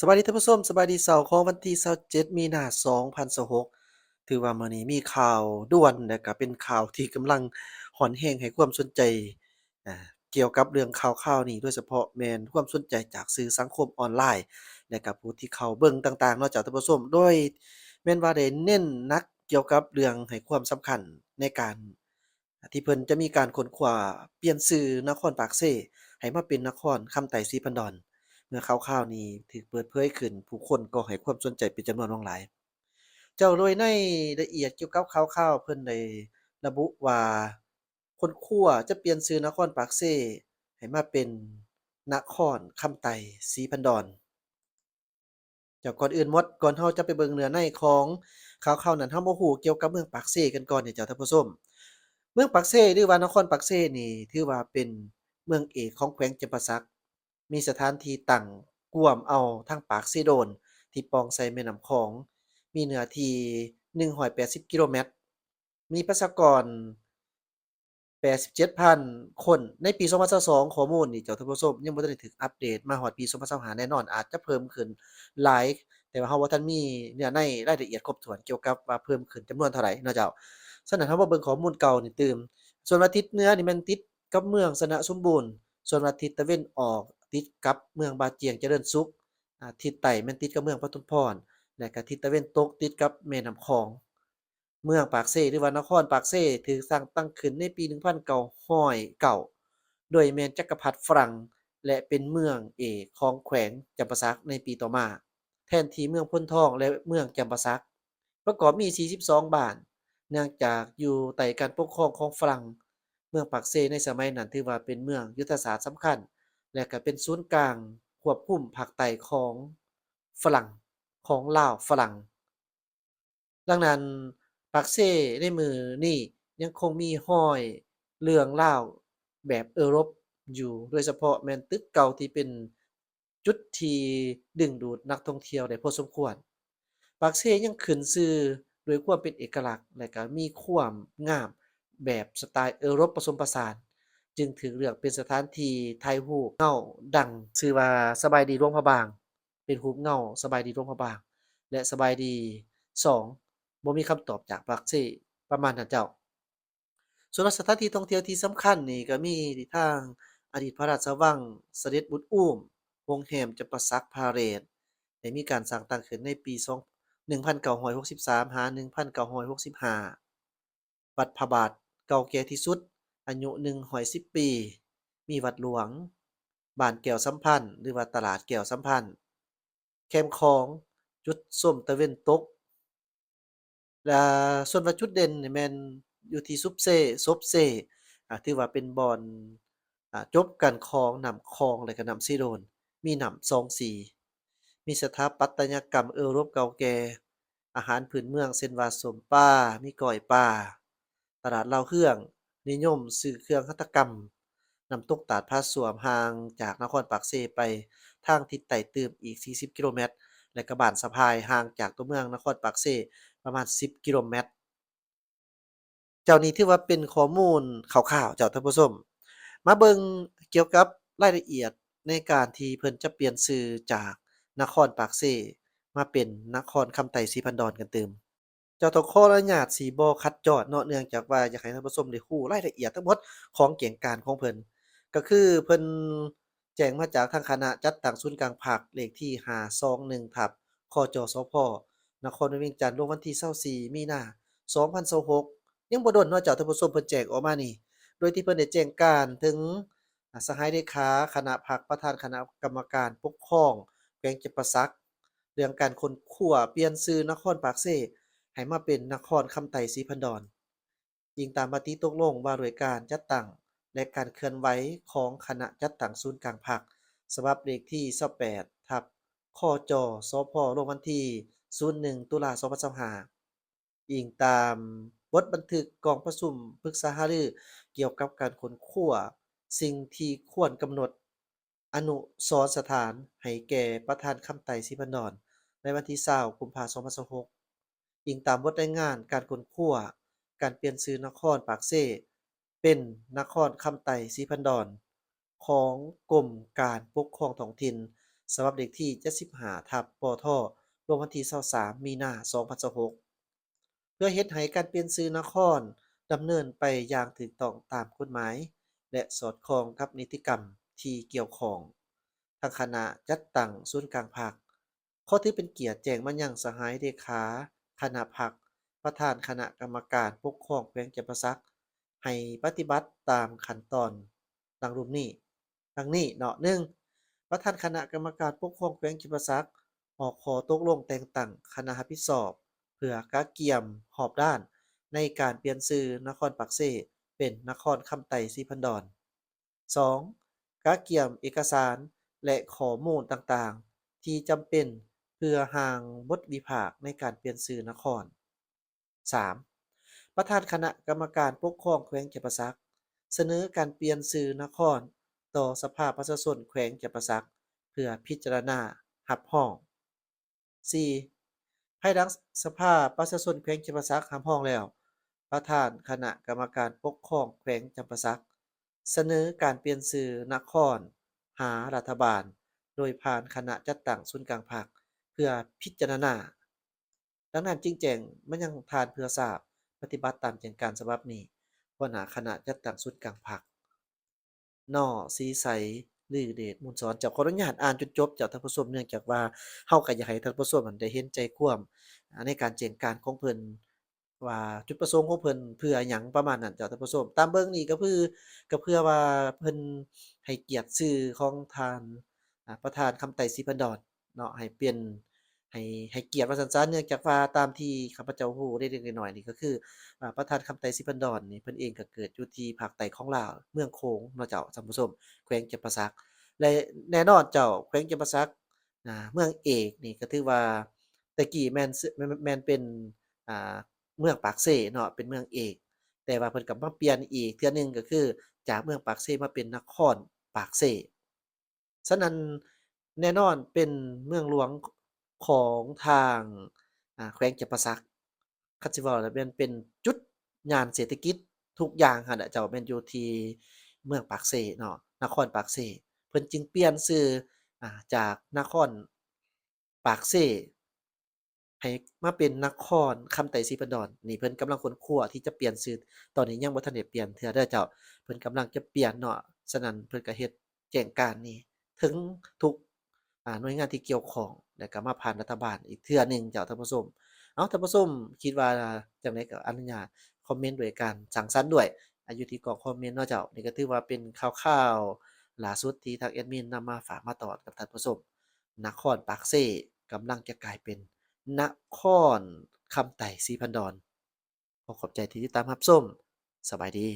ສະບາຍດີທ່ານຜູ້ຊົມ, ສະບາຍດີເຊົ້າຂອງວັນທີຊາວເຈັດ ມີນາ ສອງພັນຊາວຫົກ. ຖືວ່າມື້ນີ້ມີຂ່າວດ່ວນ ແລະກະເປັນຂ່າວທີ່ກຳລັງຮ້ອນແຮງໃຫ້ຄວາມສົນໃຈ ອ່າ ກ່ຽວກັບເລື່ອງຂ່າວຄາວນີ້, ໂດຍສະເພາະແມ່ນຄວາມສົນໃຈຈາກສື່ສັງຄົມອອນລາຍ ແລະກະຜູ້ທີ່ເຂົ້າເບິ່ງຕ່າງໆເນາະເຈົ້າທ່ານຜູ້ຊົມ, ໂດຍແມ່ນວ່າໄດ້ເນັ້ນໜັກກ່ຽວກັບເລື່ອງໃຫ້ຄວາມສຳຄັນໃນການ ທີ່ເພິ່ນຈະມີການຄົ້ນຄວ້າປ່ຽນຊື່ນະຄອນປາກເຊໃຫ້ມາເປັນນະຄອນຄຳໄຕສີພັນດອນ ເມື່ອຂ່າວຄາວນີ້ຖືກເປີດເຜີຍຂຶ້ນ, ຜູ້ຄົນກໍໃຫ້ຄວາມສົນໃຈເປັນຈຳນວນຫຼວງຫຼາຍ. ເຈົ້າ ໂດຍໃນລະອຽດກ່ຽວກັບຂ່າວຄາວ ເພິ່ນໄດ້ລະບຸວ່າ ຄົ້ນຄວ້າຈະປ່ຽນຊື່ນະຄອນປາກເຊໃຫ້ມາເປັນນະຄອນຄຳໄຕສີພັນດອນ. ເຈົ້າ ກ່ອນອື່ນໝົດ, ກ່ອນເຮົາຈະໄປເບິ່ງເນື້ອໃນຂອງຂ່າວຄາວນັ້ນ, ເຮົາມາຮູ້ກ່ຽວກັບເມືອງປາກເຊກັນກ່ອນນີ້ເຈົ້າທ່ານຜູ້ຊົມ. ເມືອງປາກເຊ ຫຼືວ່ານະຄອນປາກເຊນີ້ ຖືວ່າເປັນເມືອງເອກຂອງແຂວງຈຳປາສັກ, ມີສະຖານທີ່ຕັ້ງກວມເອົາທັງປາກເຊໂດນທີ່ປ່ອງໃສ່ແມ່ນ້ຳຂອງ, ມີເນື້ອທີ່ໜຶ່ງຮ້ອຍແປດສິບກິໂລແມັດ, ມີປະຊາກອນ ແປດສິບເຈັດພັນຄົນ. ໃນປີສອງພັນຊາວສອງ ຂໍ້ມູນນີ້ເຈົ້າທ່ານຜູ້ຊົມ ຍັງບໍ່ທັນໄດ້ຖືກອັບເດດມາຮອດປີສອງພັນຊາວຫ້າແນ່ນອນ, ອາດຈະເພີ່ມຂຶ້ນຫຼາຍ, ແຕ່ວ່າເຮົາບໍ່ທັນມີເນື້ອໃນລາຍລະອຽດຄົບຖ້ວນກ່ຽວກັບວ່າເພີ່ມຂຶ້ນຈຳນວນເທົ່າໃດເນາະເຈົ້າ. ສະນັ້ນເຮົາມາເບິ່ງຂໍ້ມູນເກົ່ານີ້ຕື່ມ. ສ່ວນວ່າທິດເໜືອນີ້ແມ່ນຕິດກັບເມືອງຊະນະສົມບູນ, ສ່ວນວ່າທິດຕາເວັນອອກຕິດກັບເມືອງບາຈຽງຈະເລີນສຸກ, ອາ ທິດໃຕ້ແມ່ນຕິດກັບເມືອງປະທຸມພອນ ແລະກະທິດຕາເວັນຕົກຕິດກັບແມ່ນ້ຳຂອງ. ເມືອງປາກເຊ ຫຼືວ່ານະຄອນປາກເຊ ຖືກສ້າງຕັ້ງຂຶ້ນໃນປີໜຶ່ງພັນເກົ້າຮ້ອຍເກົ້າ ໂດຍແມ່ນຈັກກະພັດຝຣັ່ງ ແລະ ເປັນເມືອງເອກຂອງແຂວງຈຳປາສັກໃນປີຕໍ່ມາ ແທນທີ່ເມືອງໂພນທອງ ແລະ ເມືອງຈຳປາສັກ. ປະກອບມີສີ່ສິບສອງບ້ານ. ເນື່ອງຈາກຢູ່ໃຕ້ການປົກຄອງຂອງຝຣັ່ງ, ເມືອງປາກເຊໃນສະໄໝນັ້ນຖືວ່າເປັນເມືອງຍຸດທະສາດສຳຄັນ ແລະ ກະເປັນສູນກາງຄວບຄຸມພາກໃຕ້ຂອງຝຣັ່ງ, ຂອງລາວຝຣັ່ງ. ດັ່ງນັ້ນ, ປາກເຊໃນມື້ນີ້ຍັງຄົງມີຮອຍເລື່ອງລາວແບບເອີຣົບຢູ່, ໂດຍສະເພາະແມ່ນຕຶກເກົ່າທີ່ເປັນຈຸດທີ່ດຶງດູດນັກທ່ອງທ່ຽວໄດ້ພໍສົມຄວນ. ປາກເຊຍັງຂຶ້ນຊື່ດ້ວຍຄວາມເປັນເອກະລັກ ແລະ ກະມີຄວາມງາມແບບສະໄຕເອີຣົບປະສົມປະສານ, ຈຶ່ງຖືກເລືອກເປັນສະຖານທີ່ຖ່າຍຮູບເງົາດັງຊື່ວ່າ ສະບາຍດີຫຼວງພະບາງ. ເປັນຮູບເງົາສະບາຍດີຫຼວງພະບາງ ແລະ ສະບາຍດີສອງ ບໍ່ມີຄຳຕອບຈາກປາກເຊ ປະມານນັ້ນເຈົ້າ. ສ່ວນສະຖານທີ່ທ່ອງທ່ຽວທີ່ສຳຄັນນີ້ກໍມີທີ່ທາງອະດີດພະລາຊະວັງສະເດັດບຸດອູມ, ໂຮງແຮມຈຳປາສັກພາເຣດ ໄດ້ມີການສ້າງຕັ້ງຂຶ້ນໃນປີສອງ ໜຶ່ງພັນເກົ້າຮ້ອຍຫົກສິບສາມ ຫາ ໜຶ່ງພັນເກົ້າຮ້ອຍຫົກສິບຫ້າ. ວັດພະບາດເກົ່າແກ່ທີ່ສຸດ, ອາຍຸໜຶ່ງຮ້ອຍສິບປີ, ມີວັດຫຼວງ, ບ້ານແກ້ວສຳພັນ ຫຼືວ່າຕະຫຼາດແກ້ວສຳພັນ, ແຄມຂອງ, ຈຸດຊົມຕາເວັນຕົກ ແລະ ສ່ວນວ່າຈຸດເດັ່ນນີ້ແມ່ນຢູ່ທີ່ສຸບເຊ, ສົບເຊ, ອາ, ຖືວ່າເປັນບ່ອນ, ອາ, ຈົບກັນຂອງນ້ຳຂອງ ແລະ ກະນ້ຳເຊໂດນ, ມີນ້ຳສອງສີ, ມີສະຖາປັດຕະຍະກຳເອີຣົບເກົ່າແກ່, ອາຫານພື້ນເມືອງ ເຊັ່ນວ່າ ສົ້ມປາ, ມີກ້ອຍປາ, ຕະຫຼາດລາວເຮືອງ, ນິຍົມຊື້ເຄື່ອງຫັດຖະກຳ, ນ້ຳຕົກຕາດຜາສ້ວມ ຫ່າງຈາກນະຄອນປາກເຊໄປທາງທິດໃຕ້ຕື່ມອີກສີ່ສິບກິໂລແມັດ ແລະ ກະບ້ານສະພາຍ ຫ່າງຈາກຕົວເມືອງນະຄອນປາກເຊປະມານສິບກິໂລແມັດ. ເຈົ້າ ນີ້ຖືວ່າເປັນຂໍ້ມູນຄ່າວໆ ເຈົ້າທ່ານຜູ້ຊົມ. ມາເບິ່ງກ່ຽວກັບລາຍລະອຽດໃນການທີ່ເພິ່ນຈະປ່ຽນຊື່ຈາກນະຄອນປາກເຊມາເປັນນະຄອນຄຳໄຕສີພັນດອນກັນຕື່ມ. ເຈົ້າ ຕ້ອງຂໍອະນຸຍາດຊິບໍ່ຂັດຈອດເນາະ, ເນື່ອງຈາກວ່າຢາກໃຫ້ທ່ານຜູ້ຊົມໄດ້ຮູ້ລາຍລະອຽດທັງໝົດຂອງແຈ້ງການຂອງເພິ່ນ. ກໍຄືເພິ່ນແຈ້ງມາຈາກທາງຄະນະຈັດຕັ້ງສູນກາງພັກ ເລກທີຫ້າສອງໜຶ່ງ ທັບ ຄຈ ສພ ນະຄອນຫຼວງວຽງຈັນ ລົງວັນທີຊາວສີ່ ມີນາ ສອງພັນຊາວຫົກ ຍັງບໍ່ດົນເນາະເຈົ້າທ່ານຜູ້ຊົມ, ເພິ່ນແຈ້ງອອກມານີ້ ໂດຍທີ່ເພິ່ນໄດ້ແຈ້ງການເຖິງ ອາ ສະຫາຍເລຂາຄະນະພັກ ປະທານຄະນະກຳມະການປົກຄອງແຂວງຈຳປາສັກ ເລື່ອງການຄົ້ນຄວ້າປ່ຽນຊື່ນະຄອນປາກເຊໃຫ້ມາເປັນນະຄອນຄຳໄຕສີພັນດອນ, ອີງຕາມມະຕິຕົກລົງວ່າດ້ວຍການຈັດຕັ້ງ ແລະ ການເຄື່ອນໄຫວຂອງຄະນະຈັດຕັ້ງສູນກາງພັກ ສະບັບເລກທີຊາວແປດ ທັບ ຄຈ ສພ ລົງວັນທີ ສູນໜຶ່ງ ຕຸລາ ສອງພັນຊາວຫ້າ. ອີງຕາມບົດບັນທຶກກອງປະຊຸມປຶກສາຫາລືກ່ຽວກັບການຄົ້ນຄວ້າສິ່ງທີ່ຄວນກຳນົດອະນຸສອນສະຖານໃຫ້ແກ່ປະທານຄຳໄຕສີພັນດອນ ໃນວັນທີຊາວ ກຸມພາ ສອງພັນຊາວຫົກ. ອີງຕາມບົດລາຍງານການຄົ້ນຄວ້າການປ່ຽນຊື່ນະຄອນປາກເຊ ເປັນນະຄອນຄຳໄຕສີພັນດອນ ຂອງກົມການປົກຄອງທ້ອງຖິ່ນ ສະບັບເລກທີເຈັດສິບຫ້າ ທັບ ປທ ລົງວັນທີຊາວສາມ ມີນາ ສອງພັນຊາວຫົກ ເພື່ອເຮັດໃຫ້ການປ່ຽນຊື່ນະຄອນດຳເນີນໄປຢ່າງຖືກຕ້ອງຕາມກົດໝາຍ ແລະ ສອດຄ່ອງກັບນິຕິກຳທີ່ກ່ຽວຂ້ອງ. ທາງຄະນະຈັດຕັ້ງສູນກາງພັກ ຂໍຖືເປັນກຽດແຈ້ງມາຍັງສະຫາຍເລຂາຄະນະພັກ, ປະທານຄະນະກຳມະການປົກຄອງແຂວງຈຳປາສັກ ໃຫ້ປະຕິບັດຕາມຂັ້ນຕອນດັ່ງລຸ່ມນີ້ ດັ່ງນີ້ເນາະ. ໜຶ່ງ, ປະທານຄະນະກຳມະການປົກຄອງແຂວງຈຳປາສັກ ອອກຂໍ້ຕົກລົງແຕ່ງຕັ້ງຄະນະຮັບຜິດຊອບ ເພື່ອກະກຽມຮອບດ້ານໃນການປ່ຽນຊື່ນະຄອນປາກເຊເປັນນະຄອນຄຳໄຕສີພັນດອນ. ສອງ, ກະກຽມເອກະສານ ແລະ ຂໍ້ມູນຕ່າງໆ ທີ່ຈຳເປັນເພື່ອຮ່າງບົດວິພາກໃນການປ່ຽນຊື່ນະຄອນ. ສາມ, ປະທານຄະນະກຳມະການປົກຄອງແຂວງຈຳປາສັກ ສະເໜີການປ່ຽນຊື່ນະຄອນຕໍ່ສະພາປະຊາຊົນແຂວງຈຳປາສັກ ເພື່ອພິຈາລະນາຮັບຮອງ. ສີ່, ພາຍຫຼັງສະພາປະຊາຊົນແຂວງຈຳປາສັກຮັບຮອງແລ້ວ, ປະທານຄະນະກຳມະການປົກຄອງແຂວງຈຳປາສັກ ສະເໜີການປ່ຽນຊື່ນະຄອນຫາລັດຖະບານ ໂດຍຜ່ານຄະນະຈັດຕັ້ງສູນກາງພັກ ເພື່ອພິຈາລະນາ. ດັ່ງນັ້ນຈຶ່ງແຈ້ງມາຍັງທ່ານເພື່ອຊາບ, ປະຕິບັດຕາມແຈ້ງການສະບັບນີ້. ຫົວໜ້າຄະນະຈັດຕັ້ງສູນກາງພັກ ນ.ສີໄສ ລືເດດມູນສອນ. ເຈົ້າ, ຂໍອະນຸຍາດອ່ານຈົນຈົບ ເຈົ້າທ່ານຜູ້ຊົມ, ເນື່ອງຈາກວ່າເຮົາກໍຢາກໃຫ້ທ່ານຜູ້ຊົມນັ້ນໄດ້ເຫັນໃຈຄວາມ ອາ ໃນການແຈ້ງການຂອງເພິ່ນ ວ່າຈຸດປະສົງຂອງເພິ່ນເພື່ອຫຍັງ ປະມານນັ້ນ ເຈົ້າທ່ານຜູ້ຊົມ. ຕາມເບິ່ງນີ້ກໍຄື ກໍເພື່ອວ່າເພິ່ນໃຫ້ກຽດຊື່ຂອງທ່ານ ອາ ປະທານຄຳໄຕສີພັນດອນເນາະ ໃຫ້ປ່ຽນ ໃຫ້ ໃຫ້ກຽດວ່າຊັ້ນຊະ. ເນື່ອງຈາກວ່າຕາມທີ່ຂ້າພະເຈົ້າຮູ້ເລັກໆນ້ອຍໆນີ້ ກໍຄື ອາ ປະທານຄຳໄຕສີພັນດອນນີ້ ເພິ່ນເອງກໍເກີດຢູ່ທີ່ພາກໃຕ້ຂອງລາວ ເມືອງໂຂງເນາະເຈົ້າທ່ານຜູ້ຊົມ, ແຂວງຈຳປາສັກ ແລະ ແນ່ນອນເຈົ້າ ແຂວງຈຳປາສັກ ອາ ເມືອງເອກນີ້ກໍຖືວ່າແຕ່ກີ້ແມ່ນ ແມ່ນ ແມ່ນເປັນ ອາ ເມືອງປາກເຊເນາະ ເປັນເມືອງເອກ, ແຕ່ວ່າເພິ່ນກໍມາປ່ຽນອີກເທື່ອໜຶ່ງ ກໍຄືຈາກເມືອງປາກເຊມາເປັນນະຄອນປາກເຊ. ສະນັ້ນ ແນ່ນອນເປັນເມືອງຫຼວງຂອງທາງ ອາ ແຂວງຈຳປາສັກ. ຄັນຊິເວົ້າແລ້ວແມ່ນເປັນຈຸດຍ່ານເສດຖະກິດທຸກຢ່າງຫັ້ນແຫຼະເຈົ້າ, ແມ່ນຢູ່ທີ່ເມືອງປາກເຊເນາະ, ນະຄອນປາກເຊ. ເພິ່ນຈຶ່ງປ່ຽນຊື່ ອາ ຈາກນະຄອນປາກເຊ ໃຫ້ມາເປັນນະຄອນຄຳໄຕສີພັນດອນ. ນີ້ເພິ່ນກຳລັງຄົ້ນຄວ້າທີ່ຈະປ່ຽນຊື່, ຕອນນີ້ຍັງບໍ່ທັນໄດ້ປ່ຽນເທື່ອເດີເຈົ້າ, ເພິ່ນກຳລັງຈະປ່ຽນເນາະ. ສະນັ້ນເພິ່ນກໍເຮັດແຈ້ງການນີ້ເຖິງທຸກ ອາ ໜ່ວຍງານທີ່ກ່ຽວຂ້ອງ ແລ້ວກໍມາຜ່ານລັດຖະບານອີກເທື່ອໜຶ່ງເຈົ້າທ່ານຜູ້ຊົມ. ເອົາ ທ່ານຜູ້ຊົມຄິດວ່າຈັ່ງໃດກໍອະນຸຍາດຄອມເມັນດ້ວຍການສ້າງສັນດ້ວຍ ອາ ຢູ່ທີ່ກ້ອງຄອມເມັນເນາະເຈົ້າ. ນີ້ກໍຖືວ່າເປັນຂ່າວໆລ່າສຸດທີ່ທາງແອດມິນນຳມາຝາກມາຕ້ອນກັບທ່ານຜູ້ຊົມ. ນະຄອນປາກເຊກຳລັງຈະກາຍເປັນນະຄອນຄຳໄຕສີພັນດອນ. ຂໍຂອບໃຈທີ່ຕິດຕາມຮັບຊົມ. ສະບາຍດີ.